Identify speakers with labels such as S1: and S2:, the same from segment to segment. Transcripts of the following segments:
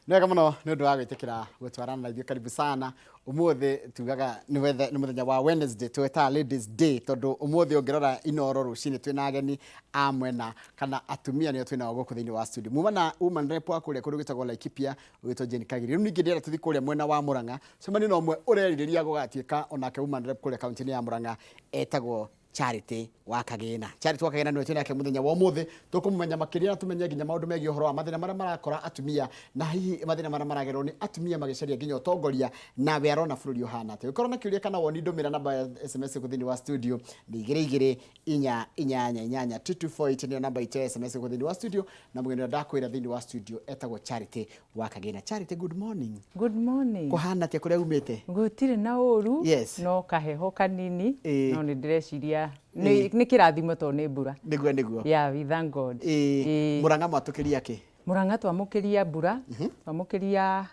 S1: Nĩ wega mũno nĩ ũndũ wa gwĩtĩkĩra gũtwarana na ithuĩ. Karibu sana. Ũmũthĩ tugaga nĩ mũthenya wa Wednesday, twetaga Ladies Day, tondũ ũmũthĩ ũngĩrora Inoro rũcinĩ twĩna ageni a mwena kana atumia nĩo twĩnao gũkũ thĩinĩ wa studio. Muma na woman rep wa kũrĩa kũndũ gwĩtagwo Laikipia ũgĩtwo Jane Kagiri. Rĩu ningĩ ndĩrenda tũthiĩ kũrĩa mwena wa Murang'a, cemanie na ũmwe ũrerirĩria gũgatuĩka onake woman rep kũrĩa kaunti-inĩ ya Murang'a, etagwo Charity wa Kagĩna. Charity wa Kagĩna nĩwe twĩ nake mũthenya wa ũmũthĩ. Tũkũmũmenya makĩria na tũmenye nginya maũndũ megiĩ ũhoro wa mathĩna marĩa marakora atumia na hihi mathĩna marĩa maragererwo nĩ atumia magĩcaria nginya ũtongoria na we arona bũrũri ũhana atĩa. Ũngĩkorwo na kĩũria kana woni, ndũmĩra namba ya SMS gũkũ thĩinĩ wa studio nĩ 22488, 2248 nĩyo namba itũ ya SMS gũkũ thĩinĩ wa studio, na mũgeni ũrĩa ndakwĩra thĩinĩ wa studio etagwo Charity wa Kagĩna. Charity, good morning.
S2: Good morning.
S1: Kũhana atĩa kũrĩa umĩte?
S2: Gũtirĩ na ũru. No kaheho kanini. No nĩ ndĩreciria nĩ kĩrathimo tondũ nĩ mbura.
S1: Nĩguo.
S2: Yeah, we thank God.
S1: Mũrang'a mwatũkĩria kĩ?
S2: Mũrang'a twamũkĩria mbura, twamũkĩria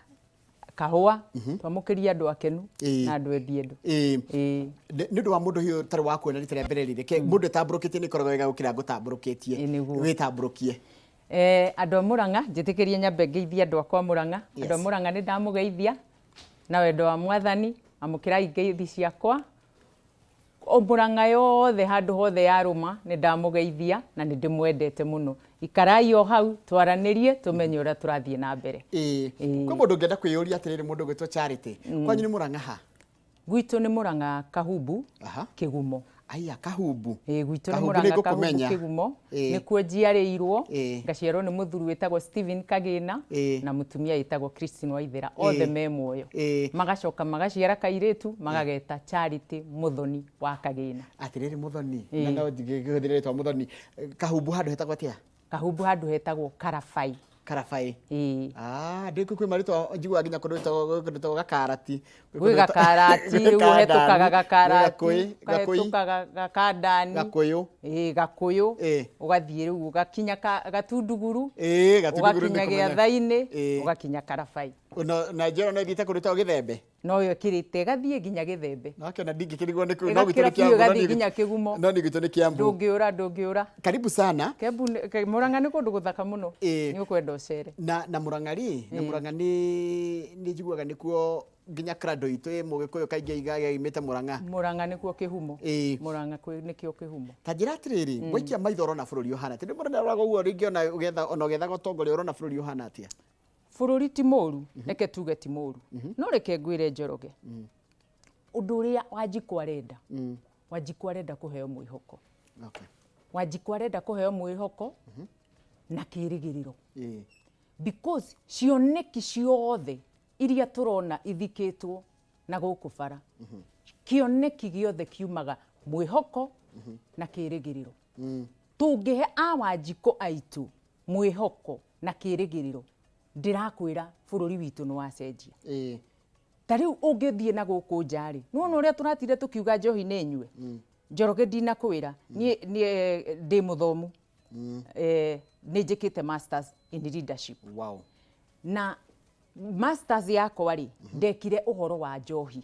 S2: kahũa, twamũkĩria andũ akenu na andũ endi andũ.
S1: Nĩ ũndũ wa mũndũ hihi ũtarĩ wa kuona rita rĩa mbere rĩ, reke mũndũ ĩtambũrũkĩtie nĩ ĩkoragwo wega gũkĩra ngũtambũrũkĩtie.
S2: Nĩguo.
S1: Wĩtambũrũkie.
S2: Andũ a Mũrang'a, njĩtĩkĩrie nyambe ngeithie andũ akwa a Mũrang'a. Andũ a Mũrang'a nĩ ndamũgeithia na wendo wa Mwathani, amũkĩrai ngeithi ciakwa. O Mũrang'a yothe handũ hothe yarũma nĩ ndamũgeithia na nĩ ndĩmwendete mũno. Ikarai o hau twaranĩrie tũmenye ũrĩa tũrathiĩ na mbere.
S1: Kwĩ mũndũ ũngĩenda kwĩyũria atĩrĩrĩ, mũndũ ũgwĩtwo Charity, kwanyu nĩ Mũrang'a ha?
S2: Gwitũ nĩ Mũrang'a Kahumbu, Kĩgumo.
S1: Aya, Kahumbu.
S2: Ĩĩ, gwitũ nĩ
S1: Kahumbu nĩ
S2: Mũrang'a Kahumbu
S1: ngũkũmenya.
S2: Kĩgumo. Nĩkuo njiarĩirwo, ngaciarwo nĩ mũthuri wĩtagwo Stephen Kagĩna na mũtumia wĩtagwo Christine Waithera, othe me muoyo. Magacoka magaciara kairĩtu magageta Charity Mũthoni wa Kagĩna.
S1: Atĩrĩrĩ Mũthoni, na no ngĩhũthĩre rĩtwa Mũthoni, Kahumbu handũ hetagwo atĩa?
S2: Kahumbu handũ hetagwo Karabai.
S1: Karabai.
S2: Ĩĩ.
S1: Ah, ndĩ kwĩ marĩtwa njiguaga nginya kũndũ gwĩtagwo kũndũ gwĩtagwo Gakarati.
S2: Gwĩ Gakarati,
S1: Gwĩ
S2: rĩu ũhetũkaga
S1: Kandani, gwĩ
S2: Gakarati,
S1: Gakũĩ, Gakũi,
S2: ũkahetũka Gakandani.
S1: Gakũyũ.
S2: Ĩĩ, Gakũyũ. Ũgathiĩ rĩu ũgakinya Gatunduguru.
S1: Ĩĩ, Gatunduguru
S2: Ũgakinya
S1: nĩ kũmenya.
S2: Gĩathai-inĩ, ũgakinya Karabai.
S1: Na njĩra no ĩthiĩte kũndũ gwĩtagwo Gĩthembe.
S2: Noyo ĩkĩrĩte ĩgathiĩ nginya Gĩthembe.
S1: Nakĩona ndingĩkĩrigwo nĩ kũu, no gwitũ
S2: Ĩgakĩra
S1: nĩ
S2: biũ
S1: Kiambu, no
S2: ĩgathiĩ
S1: niĩ
S2: nginya Kĩgumo.
S1: No niĩ gwitũ nĩ Kiambu.
S2: Ndũngĩũra, ndũngĩũra.
S1: Karibu sana.
S2: Kiambu nĩ- Mũrang'a nĩ kũndũ gũthaka mũno. Nĩ ũkwenda ũcere.
S1: Na Mũrang'a rĩ, na Mũrang'a nĩ njiguaga nĩkuo nginya crado itũ ĩ Mũgĩkũyũ kaingĩ aigaga yoimĩte Mũrang'a.
S2: Mũrang'a nĩkuo kĩhumo. Mũrang'a nĩkĩo kĩhumo.
S1: Ta njĩra atĩrĩrĩ, waikia maitho ũrona bũrũri ũhana atĩa? Nĩ mũndũ nĩaroraga ũguo rĩngĩ ona ũgetha ona ũgethaga ũtongoria ũrona bũrũri ũhana atĩa?
S2: Bũrũri ti mũru, reke tuge ti mũru. No reke ngwĩre Njoroge, ũndũ ũrĩa Wanjikũ arenda, Wanjikũ arenda kũheo mwĩhoko. Wanjikũ arenda kũheo mwĩhoko na kĩrĩgĩrĩro. Because cioneki ciothe iria tũrona ithikĩtwo na gũkũ bara, kĩoneki gĩothe kiumaga mwĩhoko na kĩrĩgĩrĩro. Tũngĩhe a Wanjikũ aitũ mwĩhoko na kĩrĩgĩrĩro, ndĩrakwĩra bũrũri witũ nĩ wacenjia. Ta rĩu ũngĩthiĩ na gũkũ nja rĩ, nĩwona ũrĩa tũratire tũkiuga njohi nĩ nyue? Njoroge ndinakwĩra, niĩ niĩ ndĩ mũthomu. Nĩ njĩkĩte masters in leadership. Na masters yakwa rĩ, ndekire ũhoro wa njohi.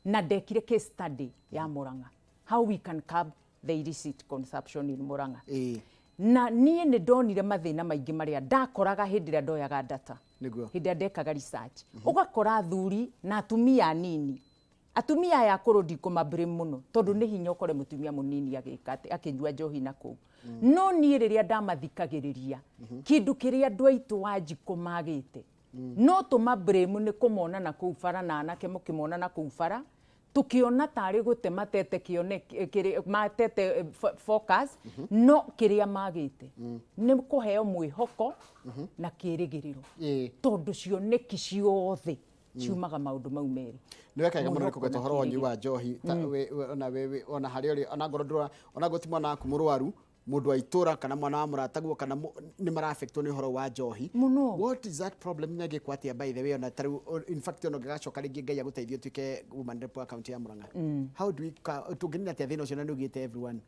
S2: Na ndekire case study ya Murang'a. How we can curb the illicit consumption in Murang'a. Na niĩ nĩ ndonire mathĩna maingĩ marĩa ndakoraga hĩndĩ ĩrĩa ndoyaga data. Hĩndĩ ĩrĩa ndekaga research. Ũgakora athuri na atumia anini. Atumia aya akũrũ ndikũma blame mũno tondũ nĩ hinya ũkore mũtumia mũnini agĩka atĩ, akĩnyua njohi na kũu. No niĩ rĩrĩa ndamathikagĩrĩria, kĩndũ kĩrĩa andũ aitũ Wanjikũ magĩte, no tũma blame nĩ kũmona na kũu bara na anake mũkĩmona na kũu bara, tũkĩona tarĩ gũte matete kĩoneki, kĩrĩ, matete focus, no kĩrĩa magĩte nĩ kũheo mwĩhoko na kĩrĩgĩrĩro. Tondũ cioneki ciothe ciumaga maũndũ mau merĩ.
S1: Nĩ weka wega mũno nĩ
S2: Mwĩhoko
S1: kũgweta
S2: na
S1: ũhoro wa ũnyui
S2: kĩrĩgĩrĩro.
S1: wa njohi. Ta, we, we, ona we, we, ona harĩa ũrĩ, ona ngorwo ndũra, ona ngorwo ti mwana waku mũrwaru, mũndũ wa itũra kana mwana wa mũrataguo kana nĩ mara-affectwo nĩ ũhoro wa njohi.
S2: Mũno.
S1: What is that problem na ĩngĩkwo atĩa by the way, ona ta rĩu, in fact ona ũngĩgacoka rĩngĩ Ngai agũteithie ũtuĩke woman rep wa kaunti ya Murang'a. How do we tũngĩnina atĩa thĩna ũcio na nĩ ũgĩte everyone?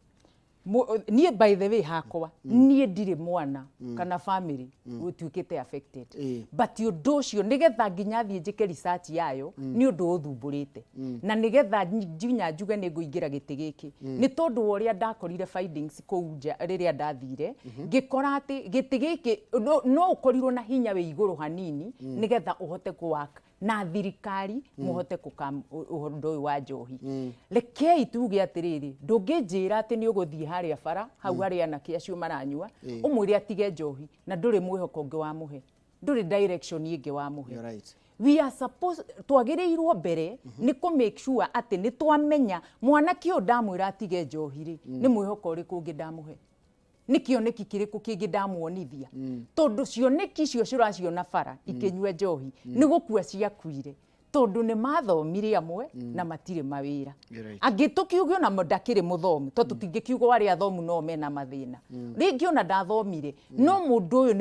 S2: Niĩ by the way hakwa, niĩ ndirĩ mwana kana family ũtuĩkĩte affected, but ũndũ ũcio nĩgetha nginya thiĩ njĩke research yayo, nĩ ũndũ ũthumbũrĩte, na nĩgetha nginya njuge nĩ ngũingĩra gĩtĩ gĩkĩ, nĩ tondũ wa ũrĩa ndakorire findings kũu nja. Rĩrĩa ndathire ngĩkora atĩ gĩtĩ gĩkĩ no ũkorirwo na hinya wĩ igũrũ hanini, nĩgetha ũhote kũ na thirikari, mũhote kũkam ũndũ ũyũ wa njohi. Rekei tuge atĩrĩrĩ, ndũngĩnjĩra atĩ nĩ ũgũthiĩ harĩa bara hau harĩa anake acio maranyua, ũmwĩre atige njohi na ndũrĩ mwĩhoko ũngĩ wamũhe, ndũrĩ direction ĩngĩ wamũhe.
S1: You're right.
S2: We are supposed, twagĩrĩirwo mbere nĩ kũ make sure atĩ nĩ twamenya mwanake ũyũ ndamwĩra atige njohi rĩ, nĩ mwĩhoko ũrĩkũ ũngĩ ndamũhe, nĩ kĩoneki kĩrĩkũ kĩngĩ ndamuonithia, tondũ cioneki icio ciraciona bara ikĩnyua njohi nĩ gũkua ciakuire, tondũ nĩ mathomire amwe na matirĩ mawĩra.
S1: You're right.
S2: Angĩ tũkiuge ona ndakĩrĩ mũthomu, tondũ tũtingĩkiuga arĩa athomu no mena mathĩna. Rĩngĩ ona ndathomire, no mũndũ ũyũ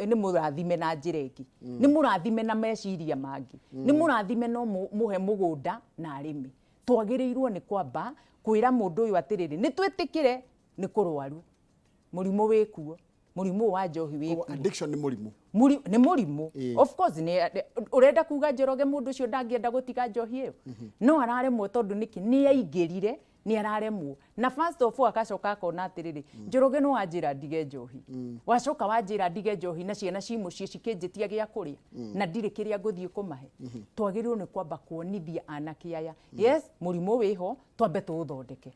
S2: nĩ mũrathime na njĩra ĩngĩ, nĩ mũrathime na meciria mangĩ, nĩ mũrathime no mũhe mũgũnda na arĩmi. Twagĩrĩirwo nĩ kwamba kwĩra mũndũ ũyũ atĩrĩrĩ, nĩ twĩtĩkĩre nĩ kũrwaru, mũrimũ wĩkuo, mũrimũ wa njohi
S1: Koguo
S2: wĩkuo.
S1: Addiction nĩ mũrimũ.
S2: Nĩ mũrimũ. Of course nĩ ũrenda kuga, Njoroge, mũndũ ũcio ndangĩenda gũtiga njohi ĩyo, no araremwo tondũ nĩkĩ? Nĩ aingĩrire, nĩ araremwo. Na first of all agacoka akona atĩrĩrĩ, Njoroge, no wanjĩra ndige njohi, wacoka wanjĩra ndige njohi na ciana ci mũciĩ cikĩnjĩtia gĩa kũrĩa na ndirĩ kĩrĩa ngũthiĩ kũmahe. Twagĩrĩirwo nĩ kwamba kuonithia anake aya, yes, mũrimũ wĩho, twambe tũũthondeke,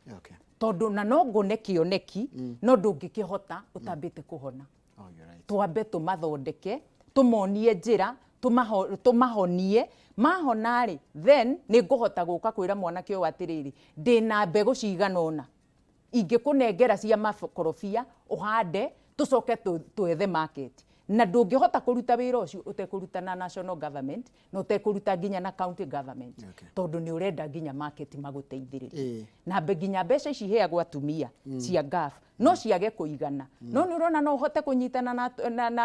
S2: tondũ na no ngũne kĩoneki, no ndũngĩkĩhota ũtambĩte kũhona.
S1: Oh, you're right.
S2: Twambe tũmathondeke, tũmonie njĩra, tũmahonie. Mahona rĩ, then nĩ ngũhota gũka kwĩra mwanake ũyũ atĩrĩrĩ, ndĩna mbegũ cigana ũna ingĩkũnengera cia makorobia ũhande, tũcoke twethe market. Na ndũngĩhota kũruta wĩra ũcio ũtekũruta na national government na ũtekũruta nginya na county government, tondũ nĩ ũrenda nginya market magũteithĩrĩrie. Na nginya mbeca ici iheagwo atumia cia GAF no ciage kũigana, no nĩ ũrona no ũhote kũnyitana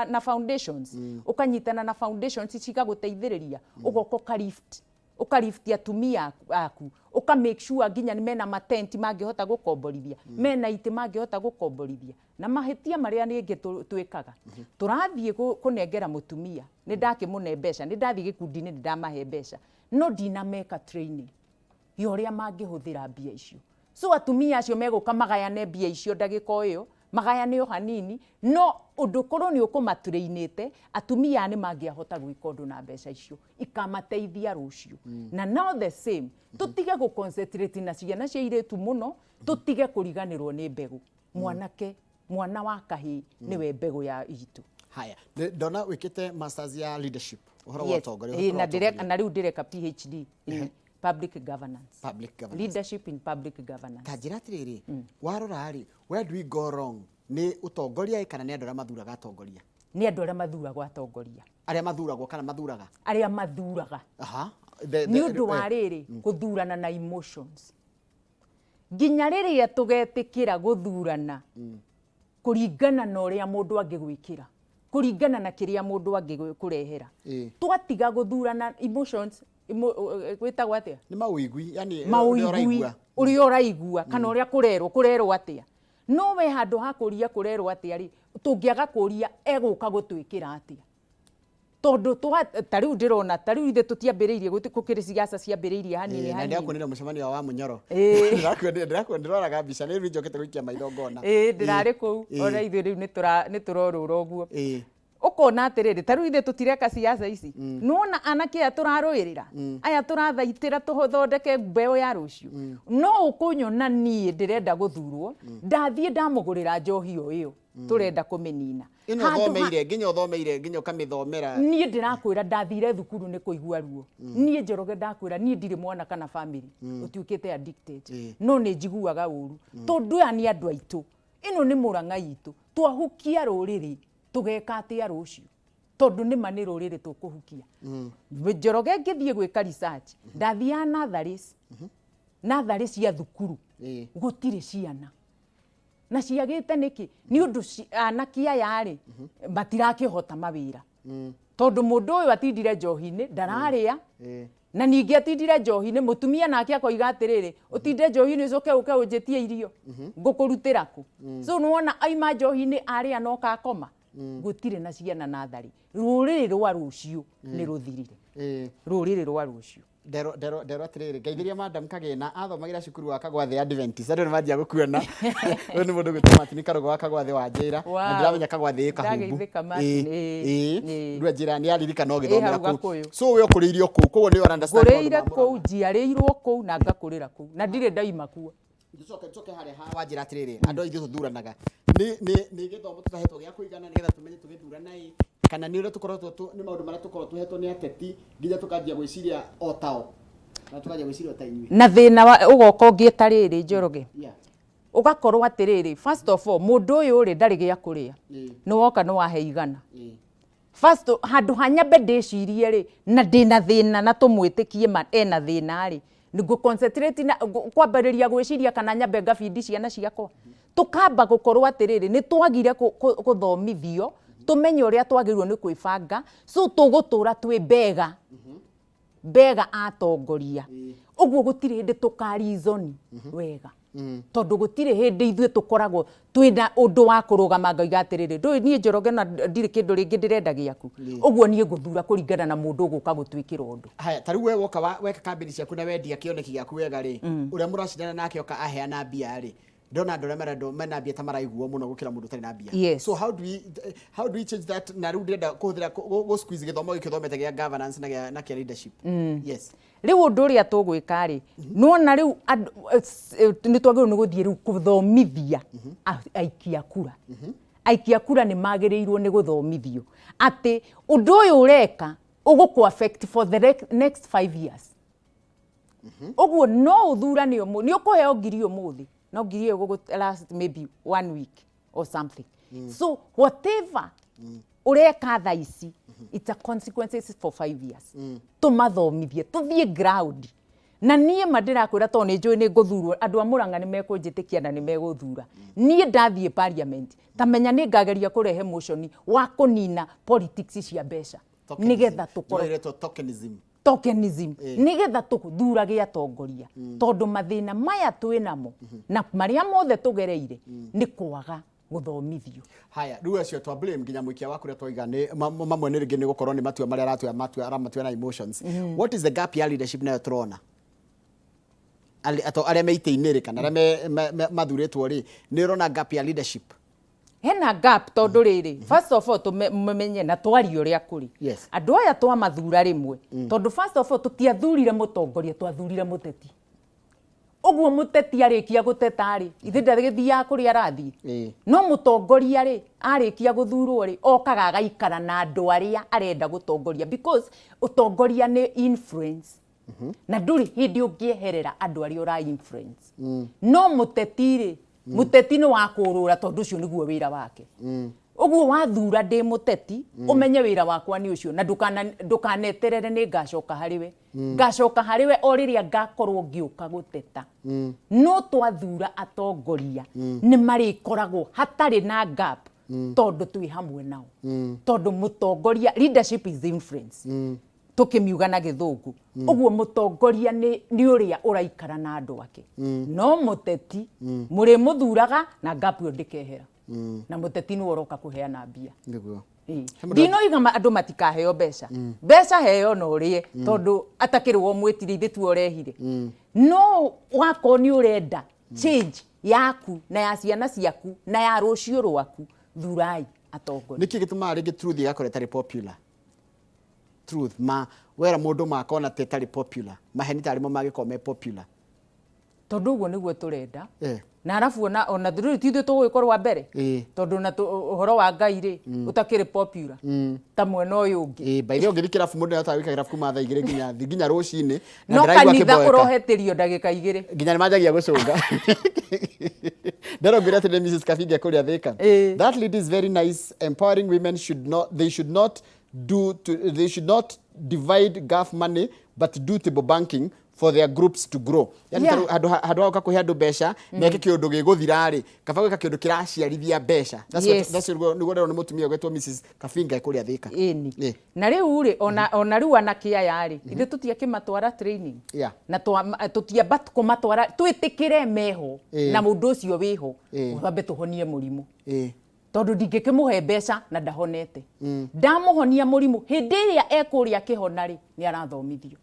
S2: na foundations, ũkanyitana na foundations cigagũteithĩrĩria, ũgoka ũkalift ũkalift atumia aku, ũka make sure nginya nĩ mena matenti mangĩhota gũkomborithia, mena itĩ mangĩhota gũkomborithia. Na mahĩtia marĩa rĩngĩ twĩkaga, tũrathiĩ kũnengera mũtumia, nĩ ndakĩmũne mbeca, nĩ ndathiĩ gĩkundi-inĩ, nĩ ndamahe mbeca, no ndinameka training ya ũrĩa mangĩhũthĩra mbia icio. So atumia acio megũka magayane mbia icio ndagĩka o ĩyo, magayane o hanini, no ũndũ korwo nĩ ũkũmatrainĩte, atumia aya nĩ mangĩahota gwĩka ũndũ na mbeca icio ikamateithia rũciũ. Na now the same, tũtige gũ-concentrate na ciana cia airĩtu mũno, tũtige kũriganĩrwo nĩ mbegũ. Mwanake, mwana wa kahĩĩ nĩwe mbegũ ya itũ.
S1: Haya, ndona wĩkĩte masters ya leadership, ũhoro wa
S2: Yes,
S1: ũtongoria,
S2: ĩĩ,
S1: ũhoro
S2: na
S1: wa ũtongoria.
S2: Na rĩu ndĩreka PhD in public governance.
S1: Public governance.
S2: Leadership in public governance.
S1: Ta njĩra atĩrĩrĩ, warora rĩ, where do we go wrong? Nĩ ũtongoria ĩ, kana nĩ andũ arĩa mathuraga atongoria?
S2: Nĩ andũ arĩa mathuragwo atongoria.
S1: Arĩa mathuragwo kana mathuraga?
S2: Arĩa mathuraga.
S1: Aha.
S2: Nĩ ũndũ wa rĩrĩ, gũthurana na emotions. Nginya rĩrĩa tũgetĩkĩra gũthurana kũringana na ũrĩa mũndũ angĩgwĩkĩra, kũringana na kĩrĩa mũndũ angĩkũrehera, twatiga gũthurana emotions, gwĩtagwo atĩa?
S1: Nĩ mawĩigwi, yani ũrĩa
S2: Maũigui.
S1: Ũraigua.
S2: Ũrĩa ũraigua kana ũrĩa kũrerwo atĩa. No we handũ ha kũria kũrerwo atĩa rĩ, tũngĩaga kũria egũka gũtwĩkĩra atĩa, tondũ ta rĩu ndĩrona, ta rĩu ithuĩ tũtiambĩrĩirie, gũkĩrĩ ciaca ciambĩrĩirie hanini
S1: Na
S2: hanini.
S1: ndĩrakuonire mũcemanio wa Munyoro. Ndĩraroraga mbica, nĩ rĩu njokete gũikia maitho ngona.
S2: Ĩĩ, ndĩrarĩ kũu. Ona ithuĩ rĩu nĩ tũrorũra ũguo. Ũkona atĩrĩrĩ, ta rĩu ithuĩ tũtireka ciaca ici, nĩwona anake aya tũrarũĩrĩra, aya tũrathaitĩra tũthondeke mbeũ ya rũciũ, no ũkũnyona niĩ ndĩrenda gũthurwo, ndathiĩ ndamũgũrĩra njohi o ĩyo tũrenda kũmĩnina.
S1: Ĩno ũthomeire, nginya ũthomeire, nginya ũkamĩthomera.
S2: Niĩ ndĩrakwĩra, ndathire thukuru nĩ kũigua ruo. Niĩ Njoroge ndakwĩra, niĩ ndirĩ mwana kana family ũtuĩkĩte addicted, no nĩ njiguaga ũru tondũ aya nĩ andũ aitũ, ĩno nĩ Mũrang'a itũ. Twahukia rũrĩrĩ, tũgeka atĩa rũciũ? Tondũ nĩma nĩ rũrĩrĩ tũkũhukia. Njoroge, ngĩthiĩ gwĩka research, ndathiaga natharĩ, natharĩ cia thukuru, gũtirĩ ciana na ciagĩte nĩkĩ? Nĩ ũndũ anake aya rĩ, matirakĩhota mawĩra, tondũ mũndũ ũyũ atindire njohi-inĩ, ndararĩa. Na ningĩ atindire njohi-inĩ, mũtumia nake akoiga atĩrĩrĩ, ũtinde njohi-inĩ ũcoke ũke ũnjĩtie irio, ngũkũrutĩra kũ? So nĩwona aima njohi-inĩ arĩa no kakoma, gũtirĩ na ciana natharĩ. Rũrĩrĩ rwa rũciũ nĩ rũthirire. Rũrĩrĩ rwa rũciũ.
S1: Ndero ndero ndero atiriri, ngeithĩria Madam Kagĩna, athomagĩra cukuru wa Kagwathĩ Adventist. Andũ nĩ manjia gũkuona. Ũyũ nĩ mũndũ gwĩtwo Martin Karũgũ wa Kagwathĩ wa njĩra. Na ndĩramenya Kagwathĩ ĩ Kahumbu.
S2: Ndageithĩka, Martin, ĩĩ.
S1: Rĩu anjĩra nĩ aririkana ũgĩthomera
S2: Ĩ hau
S1: kũu.
S2: Gakũyũ.
S1: So we ũkũrĩirio kũu, koguo nĩ ũra understand maũndũ
S2: Ngũrĩire
S1: ma Mũrang'a.
S2: kũu, njiarĩirwo kũu na ngakũrĩra kũu na ndirĩ ndaima kuo.
S1: Njoke harĩa ha wanjĩra atĩrĩrĩ, andũ aitũ tũthuranaga nĩ gĩthomo tũtahetwo gĩa kũigana nĩgetha tũmenye tũgĩthurana ĩ, kana nĩ ũrĩa tũkoretwo nĩ maũndũ marĩa tũkoragwo tũhetwo nĩ ateti nginya tũkanjia gwĩciria o tao na tũkanjia gwĩciria o ta inyuĩ?
S2: Na thĩna ũgoka ũngĩ ta rĩrĩ, Njoroge, ũgakorwo atĩrĩrĩ, first of all, mũndũ ũyũ rĩ, ndarĩ gĩa kũrĩa. Nĩ woka nĩ wahe 100. First, handũ ha nyambe ndĩcirie rĩ, na ndĩna thĩna na tũmwĩtĩkie ma ena thĩna rĩ, nĩ concentrate na kwambĩrĩria gwĩciria kana nyambe ngabindi ciana ciakwa. Tũkamba gũkorwo atĩrĩrĩ, nĩ twagire gũthomithio tũmenye ũrĩa twagĩrĩirwo nĩ kwĩbanga. So tũgũtũra twĩ mbega mbega atongoria ũguo, gũtirĩ hĩndĩ tũkarizoni wega, tondũ gũtirĩ hĩndĩ ithuĩ tũkoragwo twĩna ũndũ wa kũrũgama ngauga atĩrĩrĩ, ndũĩ niĩ Njoroge na ndirĩ kĩndũ rĩngĩ ndĩrenda gĩaku, ũguo niĩ ngũthura kũringana na mũndũ ũgũka gũtwĩkĩra ũndũ.
S1: Haya, ta rĩu we woka weka kambĩni ciaku na wendia kĩoneki gĩaku wega rĩ, ũrĩa mũracindana nake oka aheana mbia rĩ, ndona andũ arĩa marendwo mena mbia ta maraiguo mũno gũkĩra mũndũ ũtarĩ na mbia. So how do we change that? Na rĩu ndĩrenda kũhũthĩra gũ squeeze gĩthomo gĩkĩ ũthomete gĩa governance na kĩa leadership, yes.
S2: Rĩu ũndũ ũrĩa tũgwĩka rĩ, nĩwona rĩu nĩ twagĩrĩirwo nĩ gũthiĩ rĩu kũthomithia aikia kura. Aikia kura nĩ magĩrĩirwo nĩ gũthomithio atĩ ũndũ ũyũ ũreka ũgũkũ affect for the next 5 years. Ũguo no ũthurane ũmũ nĩ ũkũheo 1,000 ũmũthĩ, no 1,000 ĩyo ĩgũgũ last maybe one week or something. So whatever ũreka thaa ici, it's a consequences for 5 years. Tũmathomithie, tũthiĩ ground. Na niĩ ma ndĩrakwĩra, tondũ nĩ njũĩ nĩ ngũthurwo, andũ a Mũrang'a nĩ mekũnjĩtĩkia na nĩ megũthura niĩ ndathiĩ parliament. Ta menya nĩ ngageria kũrehe motion wa kũnina politics cia mbeca, nĩgetha tũkorwo
S1: Ĩretwo tokenism.
S2: Tokenism, nĩgetha tũthurage atongoria, tondũ mathĩna maya twĩ namo na marĩa mothe tũgereire nĩ kwaga gũthomithio.
S1: Haya, rĩu acio twa blame nginya mũikia wa kũrĩa twaiga nĩ mamwe nĩ rĩngĩ nĩ gũkorwo nĩ matua marĩa aratua, matua aramatua na emotions. What is the gap ya leadership nayo tũrona? Arĩa me itĩ-inĩ rĩ, kana arĩa mathurĩtwo rĩ, nĩ ũrona gap ya leadership?
S2: Hena gap, tondũ rĩrĩ, first of all, tũmenye na twarie ũrĩa kũrĩ. Andũ aya twamathura rĩmwe, tondũ first of all tũtiathurire mũtongoria, twathurire mũteti. Ũguo mũteti arĩkia gũteta rĩ, ithe ndagĩthiaga kũrĩa arathiĩ. No mũtongoria rĩ, arĩkia gũthurwo rĩ, okaga agaikara na andũ arĩa arenda gũtongoria, because ũtongoria nĩ influence, na ndũrĩ hĩndĩ ũngĩeherera andũ arĩa ũra influence. No mũteti rĩ, mũteti nĩ wa kũrũra, tondũ ũcio nĩguo wĩra wake. Ũguo wathura ndĩ mũteti, ũmenye wĩra wakwa nĩ ũcio, na ndũkaneterere nĩ ngacoka harĩ we. Ngacoka harĩ we o rĩrĩa ngakorwo ngĩũka gũteta. No twathura atongoria nĩ marĩkoragwo hatarĩ na gap, tondũ twĩ hamwe nao, tondũ mũtongoria, leadership is influence, tũkĩmiuga na Gĩthũngũ. Ũguo mũtongoria nĩ ũrĩa ũraikara na andũ ake, no mũteti mũrĩmũthuraga na gap ĩyo ndĩkehera, na mũteti nĩwe ũroka kũheana mbia.
S1: He mũndũ
S2: Ndinoiga andũ matikaheo mbeca. Mbeca heo na ũrĩe, tondũ atakĩrĩ wo mwĩtire, ithe tuo ũrehire. No wakorwo nĩ ũrenda change yaku na ya ciana ciaku na ya rũciũ rwaku, thurai atongoria.
S1: Nĩkĩ gĩtũmaga rĩngĩ truth ĩgakorwo ĩtarĩ popular? Truth ma wera mũndũ makona ta ĩtarĩ popular, maheni tarĩ mo mangĩkorwo me popular.
S2: Tondũ ũguo nĩguo tũrenda. Na arabu ona rĩu ti ithuĩ tũgũgĩkorwo wa mbere, tondũ na ũhoro wa Ngai rĩ, ũtakĩrĩ popular ta mwena ũyũ ũngĩ.
S1: Ĩ, by the way, ũngĩthiĩ kĩrabu, mũndũ nĩahotaga gwĩka kĩrabu kuma thaa 2 nginya rũcinĩ na
S2: No
S1: ndĩraigua
S2: kanitha
S1: akĩboeka.
S2: ũrohetĩrio ndagĩka 2.
S1: Nginya nĩ manjagia gũcũnga. Nderongwĩra atĩ nĩ Mrs. Kabinge kũrĩa Thika. That lady is very nice. Empowering women should not, they should not do to, they should not divide gaf money but do table banking. For their groups to grow, yani handũ handũ ha gũka kũhe andũ mbeca meke kĩũndũ gĩgũthira rĩ, kaba gwĩka kĩũndũ kĩraciarithia mbeca. That's what, that's what nĩguo ndĩrona nĩ mũtumia ũgwĩtwo Mrs Kabinga kũrĩa Thĩka.
S2: Ĩni. Na rĩu rĩ, ona rĩu anake aya rĩ, ithuĩ tũtiakĩmatwara training na tũtiamba kũmatwara, twĩtĩkĩre meho na mũndũ ũcio wĩho, twambe tũhonie mũrimũ, tondũ ndingĩkĩmũhe mbeca na ndahonete. Ndamũhonia mũrimũ, hĩndĩ ĩrĩa ekũrĩa akĩhona rĩ, nĩ arathomithio.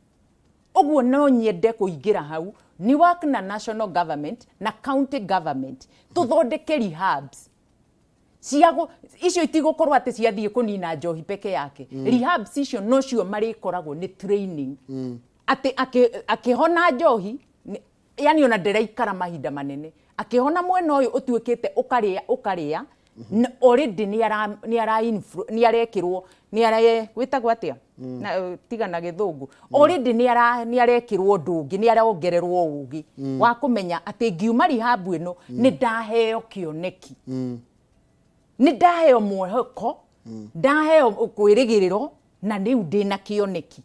S2: Ũguo no nyende kũingĩra hau ni work na national government na county government, tũthondeke rehabs ciago icio. Itigũkorwo atĩ ciathiĩ kũnina njohi peke yake. Rehabs icio nocio marĩkoragwo nĩ training, atĩ akĩhona njohi yani ona ndĩraikara mahinda manene akĩhona mwena ũyũ ũtuĩkĩte ũkarĩa ũkarĩa already nĩ arekĩrwo, nĩ ara wĩtagwo atĩa na, tiga na gĩthũngũ, already nĩ arekĩrwo ũndũ ũngĩ, nĩ arongererwo ũgĩ wa kũmenya atĩ ngiuma rehab ĩno nĩ ndaheo kĩoneki, nĩ ndaheo mwĩhoko, ndaheo kwĩrĩgĩrĩro, na rĩu ndĩna kĩoneki,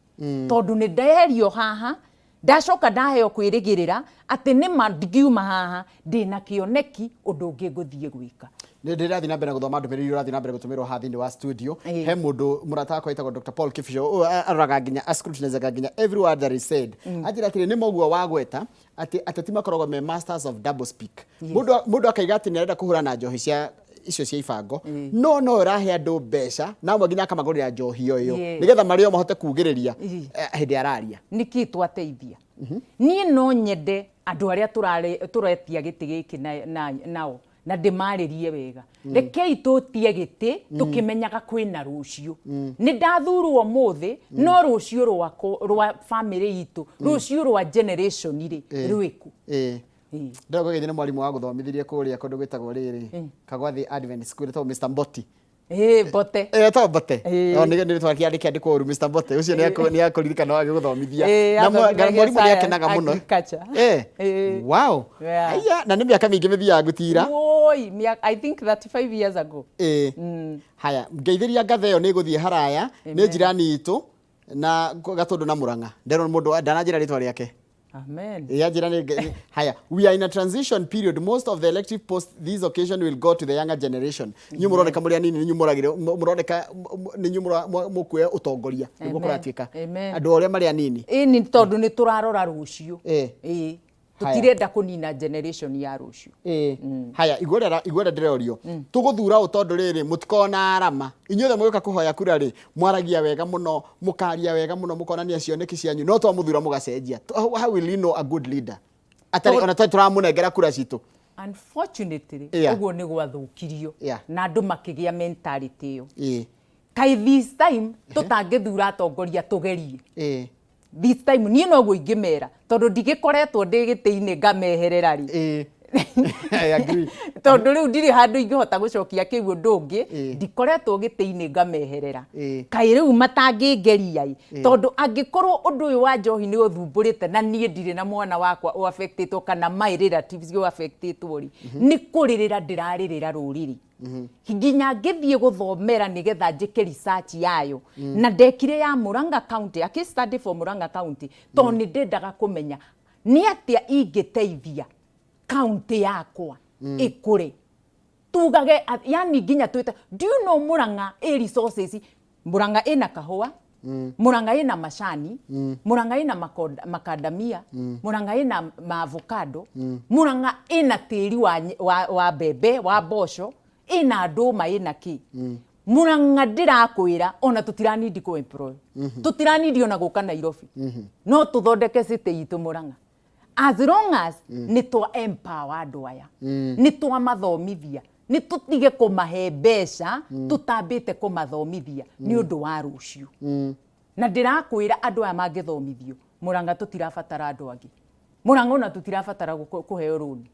S2: tondũ nĩ ndeherio haha, ndacoka ndaheo kwĩrĩgĩrĩra atĩ nĩma ndingiuma haha ndĩna kĩoneki, ũndũ ũngĩ ngũthiĩ gwĩka.
S1: Nĩ ndĩrathiĩ na mbere na gũthoma ndũmĩrĩri iria ũrathiĩ na mbere gũtũmĩrwo haha thĩinĩ wa studio. He mũndũ mũrata wakwa wĩtagwo Dr Paul Kibicho, ũyũ aroraga nginya ascrutinizaga nginya every word that is said. Anjĩra atĩrĩ, nĩ moguo wagweta atĩ ateti makoragwo me masters of double speak. Mũndũ akaiga atĩ nĩ arenda kũhũrana na njohi cia icio cia ibango, no ũrahe andũ mbeca na amwe nginya akamagũrĩra njohi ĩyo nĩgetha marĩo mahote kugĩrĩria hĩndĩ araria.
S2: Nĩkĩ twateithia? Niĩ no nyende andũ arĩa tũretia gĩtĩ gĩkĩ nao na ndĩmarĩrie wega. Rekei tũtie gĩtĩ tũkĩmenyaga kwĩna rũciũ. Nĩ ndathurwo ũmũthĩ, no rũciũ rwakwa, rwa famĩlĩ itũ, rũciũ rwa generation rĩ, rwĩku?
S1: Ndĩrona kũgeithia nĩ mwarimũ wa gũthomithirie kũrĩa kũndũ gwĩtagwo rĩrĩ Kagwathi Advent School, etagwo Mr Mboti.
S2: Ĩ, Mbote.
S1: Etagwo Mbote. O nĩ rĩtwa kĩandĩkwo ũru, Mr Mbote ũcio nĩ akũririkana agĩgũthomithia. Na
S2: Athomithagia
S1: mwarimũ nĩ
S2: science,
S1: akenaga mũno.
S2: Agriculture.
S1: Wow. Aya, na nĩ mĩaka mĩingĩ mĩthiaga ngũtira.
S2: Woi, I think 35 years ago.
S1: Haya, ngeithĩria ngatha ĩyo nĩ ĩgũthiĩ haraya, nĩ njirani itũ na Gatũndũ na Mũrang'a. Nderwo mũndũ ndananjĩra rĩtwa rĩake.
S2: Amen.
S1: Yeah, haya, we are in a transition period. Most of the elective posts this occasion will go to the younger generation. Inyuĩ mũroneka mũrĩ anini, nĩ inyuĩ mũragire, mũroneka nĩ inyuĩ mũkuoya ũtongoria nĩguo kũratuĩka. Andũ arĩa marĩ anini.
S2: Ĩni, tondũ nĩ tũrarora rũciũ. Ĩ. Tũtirenda kũnina generation ya rũciũ.
S1: Haya, igua ũrĩa ndĩrorio. Tũgũthura ũ? Tondũ rĩrĩ mũtikoragwo arama. Inyuothe mũgĩũka kũhoya kura rĩ, mwaragia wega mũno, mũkaria wega mũno, mũkonania cioneki cianyu, no twamũthura mũgacenjia. How will you know a good leader? Atarĩ ona tũramũnengera kura citũ.
S2: Unfortunately, ũguo nĩ gwathũkirio na andũ makĩgĩa mentality ĩyo. Kaĩ this time tũtangĩthura atongoria tũgerie? This time niĩ noguo ingĩmera, tondũ ndigĩkoretwo ndĩ gĩtĩ-inĩ ngameherera rĩ.
S1: I agree.
S2: Tondũ rĩu ndirĩ handũ ingĩhota gũcokia kĩu ũndũ ũngĩ. Ndikoretwo gĩtĩ-inĩ ngameherera. Kaĩ rĩu matangĩngeria ĩ? Tondũ angĩkorwo ũndũ ũyũ wa njohi nĩ ũthumbũrĩte na niĩ ndirĩ na mwana wakwa ũaffectĩtwo kana my relatives ũaffectĩtwo rĩ, nĩ kũrĩrĩra ndĩrarĩrĩra rũrĩrĩ, nginya ngĩthiĩ gũthomera nĩgetha njĩke research yayo, na ndekire ya Murang'a County, a case study for Murang'a County, tondũ nĩ ndendaga kũmenya nĩ atĩa ingĩteithia county yakwa ĩkũre. Tugage yani nginya twĩte, do you know Murang'a ĩ resources? Murang'a ĩna kahũa, Murang'a ĩna macani, Murang'a ĩna makadamia, Murang'a ĩna maavocado, Murang'a ĩna tĩri wa mbembe, wa mboco, ĩna ndũma, ĩna kĩ. Murang'a ndĩrakwĩra ona tũtiranindi kũ employ, tũtiranindi ona gũka Nairobi, no tũthondeke city itũ Murang'a as long as nĩ twa empower andũ aya, nĩ twamathomithia, nĩ tũtige kũmahe mbeca tũtambĩte kũmathomithia nĩ ũndũ wa rũciũ. Na ndĩrakwĩra andũ aya mangĩthomithio, Murang'a tũtirabatara andũ angĩ. Murang'a ona tũtirabatara kũheo rũni.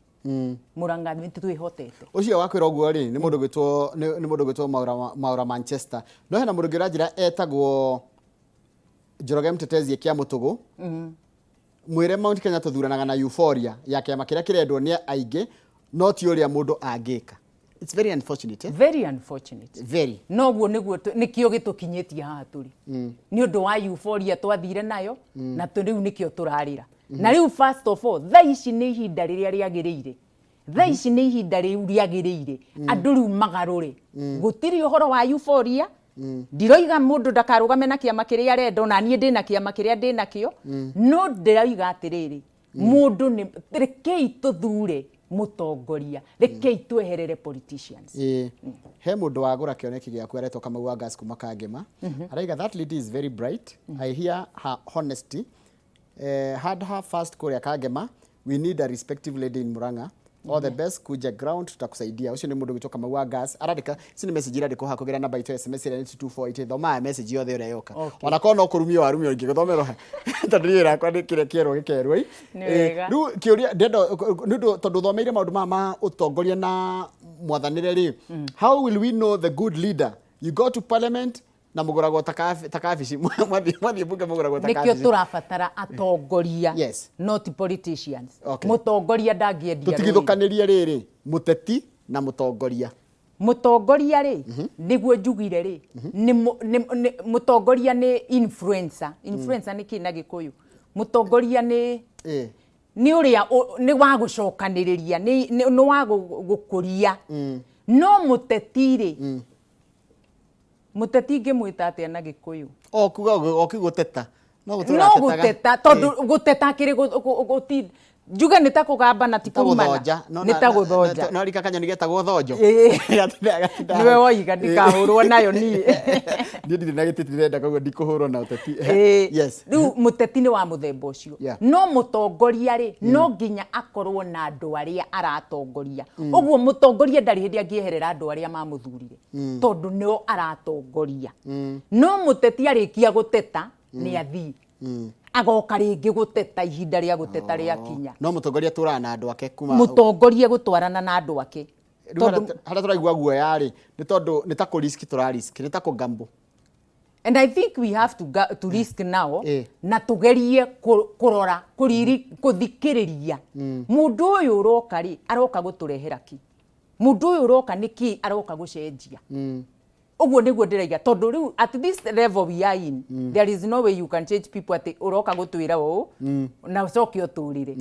S2: Murang'a nĩ twĩhotete.
S1: Ũcio wakwĩra ũguo rĩ, nĩ mũndũ gwĩtwo nĩ mũndũ gwĩtwo Maura Manchester. No hena mũndũ ũngĩ ũranjĩra etagwo Njoroge Mtetezi kĩa Mũtũgũ. Mwĩre Mount Kenya tũthuranaga na euphoria ya kĩama kĩrĩa kĩrendwo nĩ aingĩ, no ti ũrĩa mũndũ angĩka. It's very unfortunate, eh?
S2: Very unfortunate.
S1: Very.
S2: Noguo niguo nikio gitukinyitie haha turi ni undu wa euphoria twathire nayo na riu nikio turarira. Na riu first of all, thaa ici ni ihinda riria riagiriire, thaa ici ni ihinda riu riagiriire andu riu magarure. Gutiri uhoro wa euphoria. Ndiroiga mundu ndakarugame na kiama kiria arenda, ona niĩ ndĩna kiama kiria ndĩnakĩo, no ndĩroiga atĩrĩrĩ, mundu nĩ rekei tuthure mutongoria, rekei tweherere politicians.
S1: Ĩĩ, he mũndũ wagũra kĩoneki gĩaku aretwo Kamau wa Gas kuma Kangema. Araiga, "That lady is very bright. I hear her honesty. Had her first kũrĩa Kangema. We need a respective lady in Murang'a. All the best, kuja ground tutakusaidia." Ũcio nĩ mũndũ gwĩtwo Kamau wa Gas arandĩka. Ici nĩ message irandĩkwo haha kũgerera namba itũ ya SMS ĩrĩa nĩ 2488. Thoma message yothe ũrĩa yoka.
S2: Okay.
S1: Ona korwo no kũrumio warumio, ingĩgũthomerwo tondũ niĩ rakwa nĩ kĩrĩa kĩerwo gĩkerwo.
S2: Nĩ wega.
S1: Rĩu kĩũria ndĩrenda, nĩ ũndũ tondũ ũthomeire maũndũ maya ma ũtongoria na mwathanĩre rĩ, how will we know the good leader? You go to parliament na mũgũragwo ta kabici. Mwathiĩ bunge mũgũragwo ta
S2: Nikio
S1: kabici.
S2: Tũrabatara atongoria, not politicians. Mũtongoria ndangĩendia rũrĩrĩ.
S1: Tũtigithũkanĩrie rĩrĩ, mũteti na mũtongoria.
S2: Mũtongoria rĩ, nĩguo njugire rĩ, mũtongoria nĩ influencer. Influencer nĩ kĩ na Gĩkũyũ? Mũtongoria nĩ nĩ ũrĩa nĩ wa gũcokanĩrĩria, nĩ wa gũkũria. No mũteti rĩ, mũteti ngĩmwĩta atĩa na Gĩkũyũ?
S1: O kuga o gũteta no gũtũra
S2: No
S1: atetaga.
S2: Gũteta, tondũ gũteta kĩrĩ gũti njuge nĩ ta kũgamba na ti
S1: Ta
S2: kũrumana.
S1: gũthonja.
S2: Nĩ ta gũthonja.
S1: No rika kanyoni getagwo thonjo. Gatinda
S2: Nĩwe woiga ndikahũrwo nayo niĩ.
S1: Niĩ ndirĩ na gĩtĩ, ndirenda, koguo ndikũhũrwo na ũteti.
S2: Rĩu mũteti nĩ wa mũthemba ũcio. No mũtongoria rĩ, no nginya akorwo na andũ arĩa aratongoria. Ũguo mũtongoria ndarĩ hĩndĩ angĩeherera andũ arĩa mamũthurire, tondũ nĩo aratongoria. No mũteti arĩkia gũteta nĩ athiĩ, agoka rĩngĩ gũteta ihinda rĩa gũteta rĩakinya.
S1: No mũtongoria tũraga na andũ ake kuma
S2: Mũtongoria gũtwarana na andũ ake.
S1: Rĩu harĩa tũraigua guoya rĩ, nĩ tondũ nĩ ta kũ risk tũra risk, nĩ ta kũ gamble.
S2: And I think we have to risk now na tugerie kurora kuriri kuthikiriria mundu uyu uroka ri, aroka guturehera ki? Mundu uyu uroka niki aroka gucenjia? Uguo niguo ndiraiga, tondu riu at this level we are in, there is no way you can change people ati uroka gutwira uu na ucoke uturire.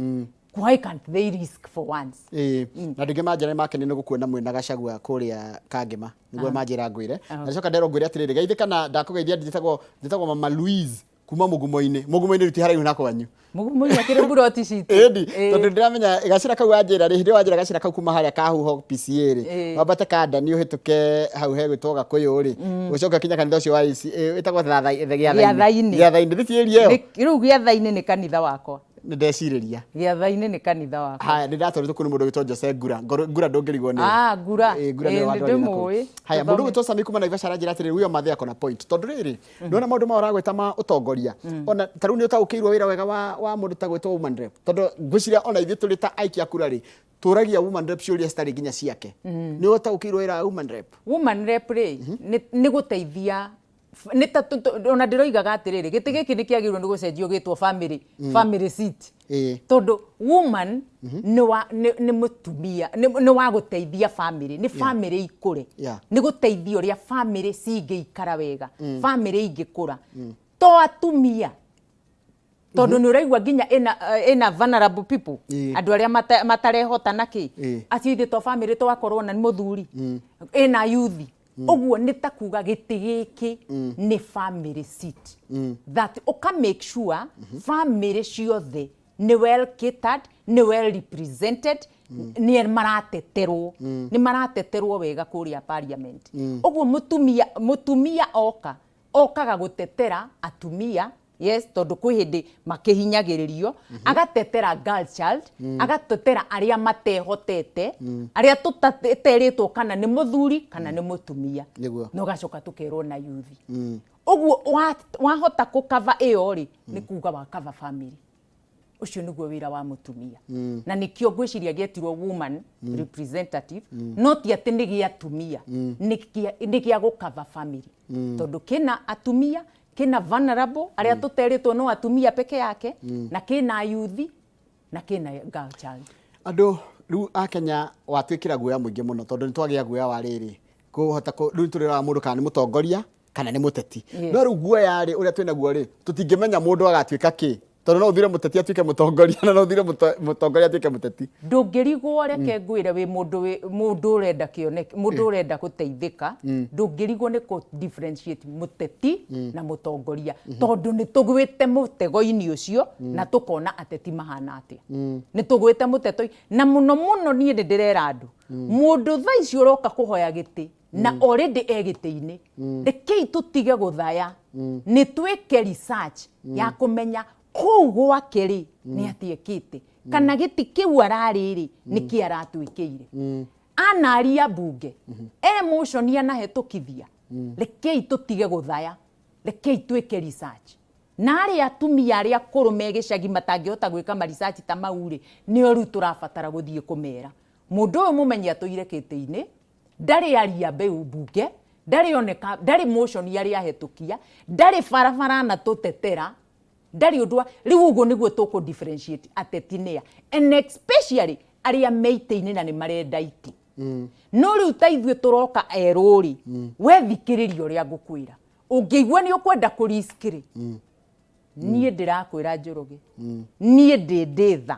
S2: Why can't they risk for once?
S1: Ĩĩ, na ndingĩ manjĩra nĩ makeni nĩ gũkuona mwĩna Gachagua kũrĩa Kangema, nĩguo manjĩra ngwĩre. Na ndicoka nderwo ngwĩre atĩrĩrĩ, geithĩ kana ndakũgeithia. Njĩtagwo Mama Louise kuma Mũgumo-inĩ. Mũgumo-inĩ rĩu ti haraihu na kwanyu.
S2: Mugumo-inĩ akĩrĩ mburoti citũ.
S1: Ĩni, tondũ ndĩramenya gacĩra kau wanjĩra rĩ, hĩndĩ ĩyo wanjĩra gacĩra kau kuma harĩa Kahuho PCA rĩ, wambate Kandani, ũhĩtũke hau hegwĩtwo Gakũyũ rĩ, ũcoke kinya kanitha ũcio wa IC wĩtagwo
S2: Gĩatha-inĩ.
S1: Gĩatha-inĩ, thĩ area ĩyo.
S2: Rĩu Gĩatha-inĩ nĩ kanitha wakwa.
S1: Nĩ ndecirĩria.
S2: Gĩatha-inĩ nĩ kanitha wakwa.
S1: Haya, nĩ ndatwarĩtwo kũu nĩ mũndũ wĩtwo Jose Ngura. Ngura ndũngĩrigwo nĩ
S2: Ah, Ngura.
S1: Ĩĩ, Ngura nĩwe wandwarire na kũu.
S2: Nĩndĩmũĩ.
S1: Haya, mũndũ gwĩtwo Sami kuma Naivasha aranjĩra atĩrĩrĩ, huyo mathe ako na point, tondũ rĩrĩ nĩwona maũndũ maya ũragweta ma ũtongoria, ona ta rĩu nĩ ũtaũkĩirwo wĩra wega wa mũndũ ta gwĩtwo woman rep, tondũ ngwĩciria ona ithuĩ tũrĩ ta aikia a kura rĩ, tũragia woman rep ciũria citarĩ nginya ciake. Nĩ ũtaũkĩirwo wĩra wa woman rep?
S2: Woman rep rĩ, nĩ gũteithia, nĩ ta ona ndĩroigaga atĩrĩrĩ, gĩtĩ gĩkĩ nĩ kĩagĩrĩirwo nĩ gũcenjio gĩtwo family seat, tondũ woman nĩ wa nĩ mũtumia nĩ wa gũteithia family, nĩ family ikũre, nĩ gũteithia ũrĩa family cingĩikara wega, family ingĩkũra, to atumia, tondũ nĩ ũraigua nginya ĩna vulnerable people, andũ arĩa matarehota na kĩ, acio ithuĩ to family twakorwo na nĩ mũthuri, ĩna yuthi. Ũguo nĩ ta kuga gĩtĩ gĩkĩ nĩ family seat, that ũka make sure family ciothe nĩ well catered, nĩ well represented, nĩ marateterwo, nĩ marateterwo wega kũrĩa parliament. Ũguo mũtumia oka okaga gũtetera atumia, yes, tondũ kwĩ hĩndĩ makĩhinyagĩrĩrio, agatetera girl child, agatetera arĩa matehotete, arĩa tũtaterĩtwo kana nĩ mũthuri kana nĩ mũtumia. Na ũgacoka tũkerwo na yuthi. Ũguo wahota kũkava ĩyo rĩ, nĩ kuga wakava family. Ũcio nĩguo wĩra wa mũtumia, na nĩkĩo ngwĩciria gĩetirwo woman representative. No ti atĩ nĩ gĩa atumia, nĩ gĩa gũkava family, tondũ kĩna atumia, kĩna vulnerable arĩa tũterĩtwo no atumia peke yake, na kĩna yuthi, na kĩna girl child.
S1: Andũ Rĩu akenya watwĩkĩra guoya mũingĩ mũno tondũ nĩ twagĩa guoya wa rĩrĩ kũhota rĩu tũrĩroraga mũndũ kana nĩ mũtongoria kana nĩ mũteti. No rĩu guoya rĩ ũrĩa twĩnaguo rĩ tũtingĩmenya mũndũ agatuĩka kĩ tondũ no ũthire mũteti atuĩke mũtongoria na no ũthire mũtongoria atuĩke mũteti.
S2: Ndũngĩrigwo, reke ngwĩre, wĩ mũndũ ũrenda kĩoneki, mũndũ ũrenda gũteithĩka, ndũngĩrigwo nĩ kũ differentiate mũteti na mũtongoria, tondũ nĩ tũgwĩte mũtego-inĩ ũcio na tũkona ateti mahana atĩa. Nĩ tũgwĩte mũtego na mũno mũno niĩ nĩ ndĩrera andũ, mũndũ thaa ici ũroka kũhoya gĩtĩ na already e gĩtĩ-inĩ, rekei tũtige gũthaya, nĩ twĩke research ya kũmenya kũu gwake rĩ nĩ atĩ ekĩte, kana gĩtĩ kĩu ararĩ rĩ nĩkĩ aratwĩkĩire, anaria mbunge e motion anahetũkithia. Rekei tũtige gũthaya, rekei twĩke research. Na arĩa atumia arĩa akũrũ me gĩcagi matangĩhota gwĩka ma research ta mau rĩ, nĩo rĩu tũrabatara gũthiĩ kũmera mũndũ ũyũ mũmenye atũire kĩtĩ-inĩ, ndarĩ aria mbeu mbunge, ndarĩ oneka, ndarĩ motion arĩ ahetũkia, ndarĩ barabara na tũtetera, ndarĩ ũndũ rĩu ũguo nĩguo tũkũ differentiate ateti nĩa, and especially arĩa me itĩ-inĩ na nĩ marenda itĩ. No rĩu ta ithuĩ tũroka erũ rĩ, we thikĩrĩria ũrĩa ngũkwĩra, ũngĩigua nĩ ũkwenda kũ risk rĩ, niĩ ndĩrakwĩra Njoroge, niĩ ndĩ ndĩtha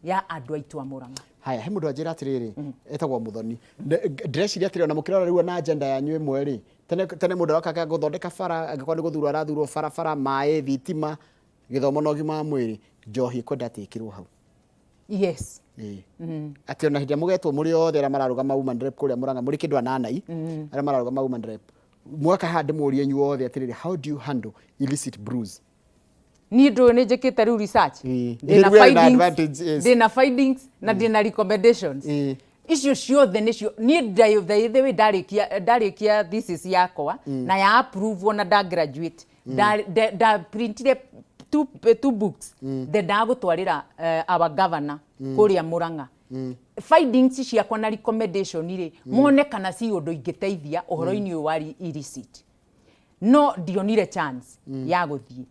S2: ya andũ aitũ a Murang'a.
S1: Haya, he mũndũ anjĩra atĩrĩrĩ, etagwo Mũthoni. Ndĩreciria atĩrĩ, ona mũkĩrora rĩu ona agenda yanyu ĩmwe rĩ, tene tene mũndũ aroka gũthondeka bara, angĩkorwo nĩ gũthurwo arathurwo, barabara, maĩ, thitima, gĩthomo na ũgima wa mwĩrĩ, njohi ĩkwenda atĩ ĩkĩrwo hau.
S2: Yes.
S1: Atĩ ona hĩndĩ ĩrĩa mũgetwo mũrĩ othe arĩa mararũgama woman rep kũrĩa Murang'a, mũrĩ kĩndũ ananai arĩa mararũgama woman rep, mwaka haha ndĩmũrie inyuothe atĩrĩrĩ, how do you handle illicit brews?
S2: Niĩ ndũĩ nĩ njĩkĩte rĩu research. Ndĩna
S1: Rĩu wena
S2: findings,
S1: advantage, yes.
S2: ndĩna findings na ndĩna recommendations. Icio ciothe nĩcio niĩ by the way ndarĩkia thesis yakwa na ya approve na nda graduate, nda printire two books, ndendaga gũtwarĩra our governor kũrĩa Murang'a findings ciakwa na recommendation rĩ, mone kana ci ũndũ ingĩteithia ũhoro-inĩ ũyũ wa illicit, no ndionire chance ya gũthiĩ.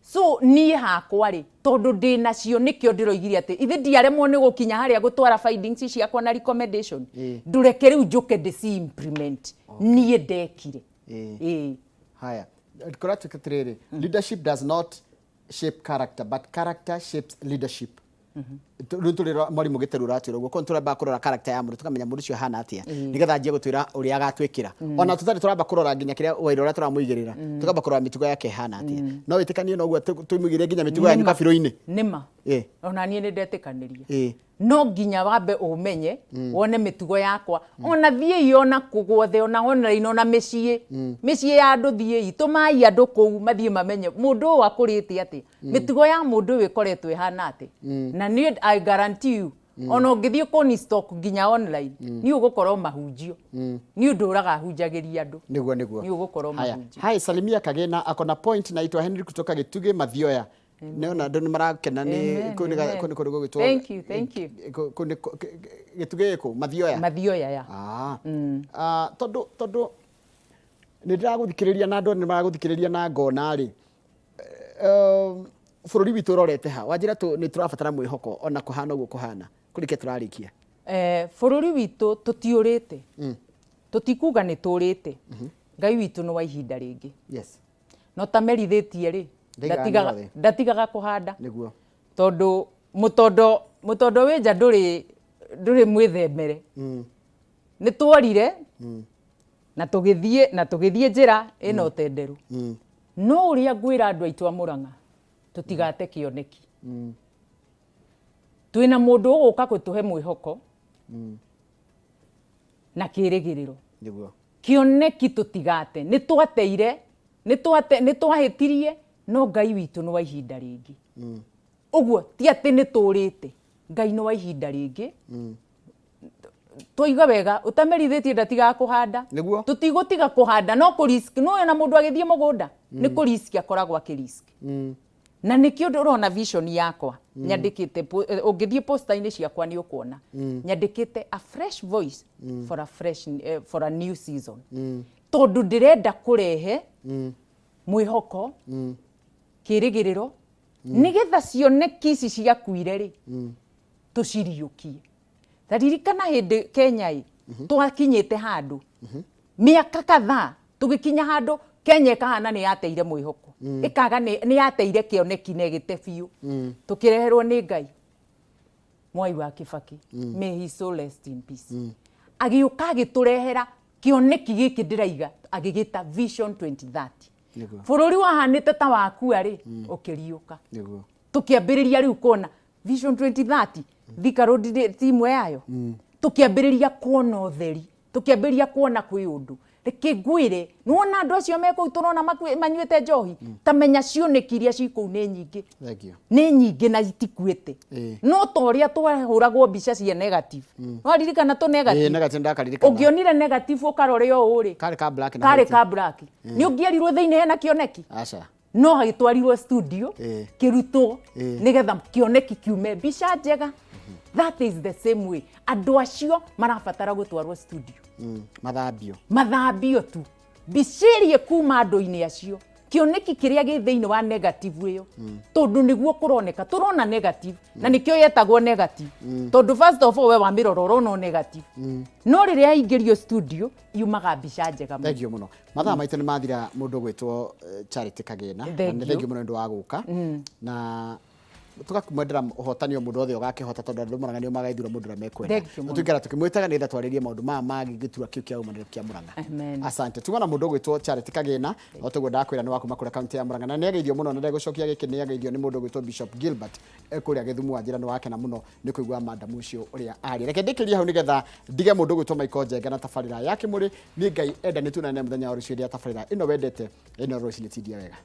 S2: So niĩ hakwa rĩ, tondũ ndĩ nacio, nĩkĩo ndĩroigire atĩ ithe ndiaremwo nĩ gũkinya harĩa gũtwara findings ciakwa na recommendation. Ndũreke rĩu njũke ndĩci implement niĩ ndekire. Ĩĩ.
S1: Haya, kũratuĩka atĩrĩrĩ, leadership does not shape character but character shapes leadership. Rĩu tũrĩ mwarimũ Gĩteru ũratwĩra ũguo, koguo tũramba kũrora character ya mũndũ, tũkamenya mũndũ ũcio ahana atĩa, nĩgetha anjie gũtwĩra ũrĩa agatwĩkĩra, ona tũtarĩ tũramba kũrora nginya kĩrĩa waira ũrĩa tũramũigĩrĩra, tũkamba kũrora mĩtugo yake ĩhana atĩa. No wĩtĩkanie noguo tũmũigĩrĩre nginya mĩtugo yanyu
S2: Nĩma.
S1: kabirũ-inĩ?
S2: Nĩma. Ona niĩ nĩ ndetĩkanĩria. No nginya wambe ũmenye, wone mĩtugo yakwa. Ona thiĩi ona kũ guothe, ona online, ona mĩciĩ ya andũ, thiĩi tũmai andũ kũu mathiĩ mamenye mũndũ ũyũ akũrĩte atĩa, mĩtugo ya mũndũ ũyũ ĩkoretwo ĩhana atĩa. Na niĩ I guarantee you, ona ũngĩthiĩ kũni stock nginya online, nĩ ũgũkorwo mahunjio nĩ ũndũ ũraga hunjagĩria andũ.
S1: Nĩguo.
S2: Nĩ ũgũkorwo
S1: Haya.
S2: mahunjio.
S1: Hai, salimia Kagena, akona point. Naitwa Henry kutoka Gĩtugĩ Mathioya. Nĩona andũ nĩ marakena nĩ
S2: Amen,
S1: kũu nĩ
S2: amen.
S1: kũu nĩ kũndũ gũgwĩtwo
S2: Thank you, thank you.
S1: Kũu nĩ Gĩtugĩ gĩkũ Mathioya.
S2: Mathioya ya.
S1: Ah. Ah, tondũ nĩ ndĩragũthikĩrĩria na andũ nĩ maragũthikĩrĩria na ngona rĩ, bũrũri witũ ũrorete ha? Wanjĩra nĩ tũrabatara mwĩhoko ona kũhana ũguo kũhana kũrĩkia tũrarĩkia.
S2: Bũrũri witũ tũtiũrĩte, tũtikuga nĩ tũrĩte. Ngai witũ nĩ wa ihinda rĩngĩ. No tamerithĩtie rĩ,
S1: Ndaigaga mĩrothe.
S2: ndatigaga kũhanda.
S1: Nĩguo.
S2: Tondũ mũtondo wĩ nja ndũrĩ mwĩthemere. Nĩ tworire na tũgĩthiĩ na tũgĩthiĩ njĩra ĩna ũtenderũ. No ũrĩa ngwĩra andũ aitũ a Murang'a, tũtigate kĩoneki. Twĩna mũndũ ũgũka gũtũhe mwĩhoko na kĩrĩgĩrĩro. Kĩoneki tũtigate. Nĩ twateire, nĩ twahĩtirie, no Ngai witũ nĩ wa ihinda rĩngĩ. Ũguo ti atĩ nĩ tũrĩte, Ngai nĩ wa ihinda rĩngĩ. Twoiga wega, ũtamerithĩtie ndatigaga kũhanda. Tũtigũtiga kũhanda, no kũ risk no ona mũndũ agĩthiĩ mũgũnda nĩ kũ risk akoragwo akĩ risk. Na nĩkĩo ndĩrona vision yakwa nyandĩkĩte, ũngĩthiĩ poster-inĩ ciakwa nĩ ũkuona nyandĩkĩte "A fresh voice for a new season", tondũ ndĩrenda kũrehe mwĩhoko, kĩrĩgĩrĩro, nĩgetha cioneki ici ciakuire rĩ. Tũciriũkie. Ta ririkana hĩndĩ Kenya ĩ twakinyĩte handũ mĩaka kadhaa, tũgĩkinya handũ Kenya ĩkahana nĩ yateire mwĩhoko, ĩkaga nĩ yateire kĩoneki na ĩgĩte biũ. Tũkĩreherwo nĩ Ngai Mwai wa Kibaki, may his soul rest in peace, agĩũka agĩtũrehera kĩoneki gĩkĩ ndĩraiga, agĩgĩta Vision 2030. Bũrũri wahanĩte ta wakua rĩ, ũkĩriũka. Tũkĩambĩrĩria rĩu kuona Vision 2030, Thika Road ti imwe yayo. Tũkĩambĩrĩria kuona ũtheri, tũkĩambĩrĩria kuona kwĩ ũndũ. Reke ngwĩre, nĩwona andũ acio me kũu tũrona manyuĩte njohi, ta menya cioneki iria ci kũu nĩ nyingĩ. Nĩ nyingĩ na itikuĩte. No ta ũrĩa twahũragwo mbica cia negative, no ririkana tũ negative?
S1: Negative ndakaririkana.
S2: Ũngĩonire negative ũkarore ũũ rĩ,
S1: Karĩ ka black na
S2: karĩ
S1: white.
S2: Ka black. Nĩ ũngĩerirwo thĩinĩ hena kĩoneki?
S1: Aca.
S2: No hagĩtwarirwo studio, kĩrutwo nĩgetha kĩoneki kiume mbica njega. That is the same way andũ acio marabatara gũtwarwo studio.
S1: Mathambio.
S2: Mathambio tu, mbica ĩrĩa kuma andũ-inĩ acio, kĩoneki kĩrĩa gĩ thĩinĩ wa negative ĩyo, tondũ nĩguo kũroneka tũrona negative, na nĩkĩo yetagwo negative, tondũ first of all we wamĩrora ũrona o negative, no rĩrĩa yaingĩrio studio yumaga mbica njega mũno.
S1: Thank you mũno. Mathaa maitũ nĩ mathira. Mũndũ ũgwĩtwo Charity Kagĩna, na
S2: Thank
S1: nĩ
S2: you.
S1: Thank you mũno nĩ ũndũ wa gũka, na tũgakumwendera ũhotani o mũndũ othe ũgakĩhota, tondũ andũ Mũrang'a nĩo magaithura mũndũ ũrĩa mekwenda.
S2: Thank you mũno.
S1: Tũikara tũkĩmwĩtaga nĩgetha twarĩrie maũndũ maya mangĩ gĩturwa kĩu kĩa ũmanĩrĩru kĩa Mũrang'a.
S2: Amen.
S1: Asante. Tuma na mũndũ ũgwĩtwo Charity Kagĩna, o toguo ndakwĩra nĩ wa kuma kũrĩa kaunti ya Mũrang'a, na nĩ ageithio mũno na ndegũcokia gĩkĩ, nĩ ageithio nĩ mũndũ ũgwĩtwo Bishop Gilbert kũrĩa Gĩthumo wa njĩra. Nĩ wakena mũno nĩ kũigua madam ũcio ũrĩa aria. Reke ndĩkĩrie hau nĩgetha ndige mũndũ ũgwĩtwo Michael Njenga na tabarĩra ya Kĩmũrĩ. Niĩ Ngai enda nĩ tuonane mũthenya wa rũciũ ya tabarĩra ĩno wendete ĩno rũcinĩ. Tindia wega.